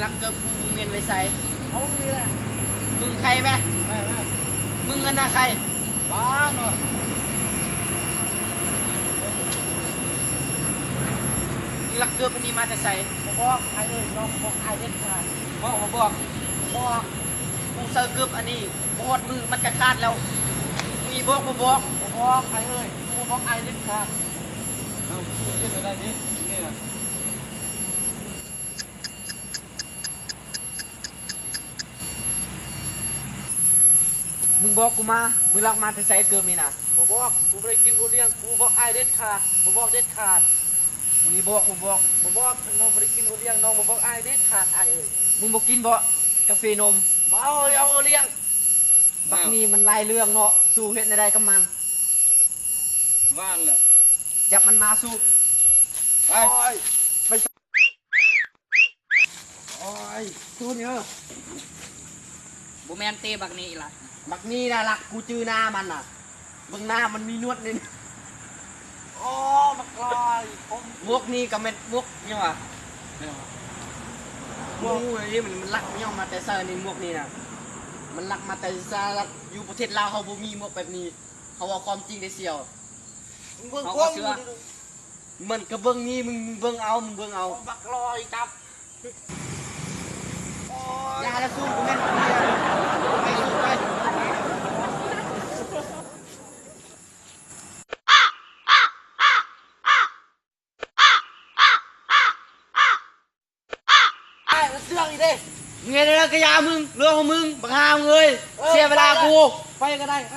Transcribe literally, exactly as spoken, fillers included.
ลักเกิบกู มึงเงินไปใส่ เอานี่แหละ มึงใครแม่ ไม่ไม่ มึงเงินนะใคร บ้าเนาะ ลักเกิบอันนี้มาแต่ใส่ บ่บอกไอ้เอ้ย น้องบ่บอกไอ้เด็ดขาด บอกบ่บอก บอก กูใส่เกิบอันนี้ บอดมือมันกระขาดแล้ว มีบอกบ่บอก บ่บอกไอ้เอ้ย กูบ่บอกไอ้เด็ดขาด เอา เฮ็ดอะไรนี่ นี่นะ มึงบอกกูมา มึงลักมาแต่ไสเกิบนี่นะ บ่บอก กูบ่ได้กินโอเลี้ยง กูบอกอ้ายเด็ดขาด บ่บอกเด็ดขาด มึงบอก บ่บอก บ่บอก น้องบ่ได้กินโอเลี้ยง น้องบ่บอกอ้ายเด็ดขาด อ้ายเอ้ย มึงบ่กินบ่ กาแฟนม บ่เอา เอาโอเลี้ยง บักนี่มันหลายเรื่องเนาะ สู้เฮ็ดแนวใดกับมัน ว่างแหละ จับมันมาสู้ ไป โอ้ย ไป โอ้ย สู้นี่เด้อ บ่แม่นเตะบักนี่ล่ะ บักนี่นะลัก กูจื่อหน้ามันน่ะ เบิ่งหน้ามันมีหนวดนี่ โอ้ บักลอย ผม หมวกนี่ก็แม่นหมวกหยังวะ เนี่ย หมวกนี่มัน มันลักเนี่ยมาแต่ไสนี่ หมวกนี่น่ะ มันลักมาแต่สหรัฐ อยู่ประเทศลาวเฮาบ่มีหมวกแบบนี้ เขาเว้าความจริงเด้เสี่ยว มึงเบิ่ง เขา กล้อง ก็เชื่อ มึงดู มันก็เบิ่งนี่ มึง มึงเบิ่งเอา มึงเบิ่งเอา บักลอยจับ โอ้ย อย่าละสู้ กูแม่นเมีย ไปสู้ไป ไอ้เรื่องอีกเด้ มึงเฮ็ดอะไรกะยามึง เรื่องของมึง บักห่ามึงเอ้ย เออ เสียเวลากู ไปก็ได้ ไป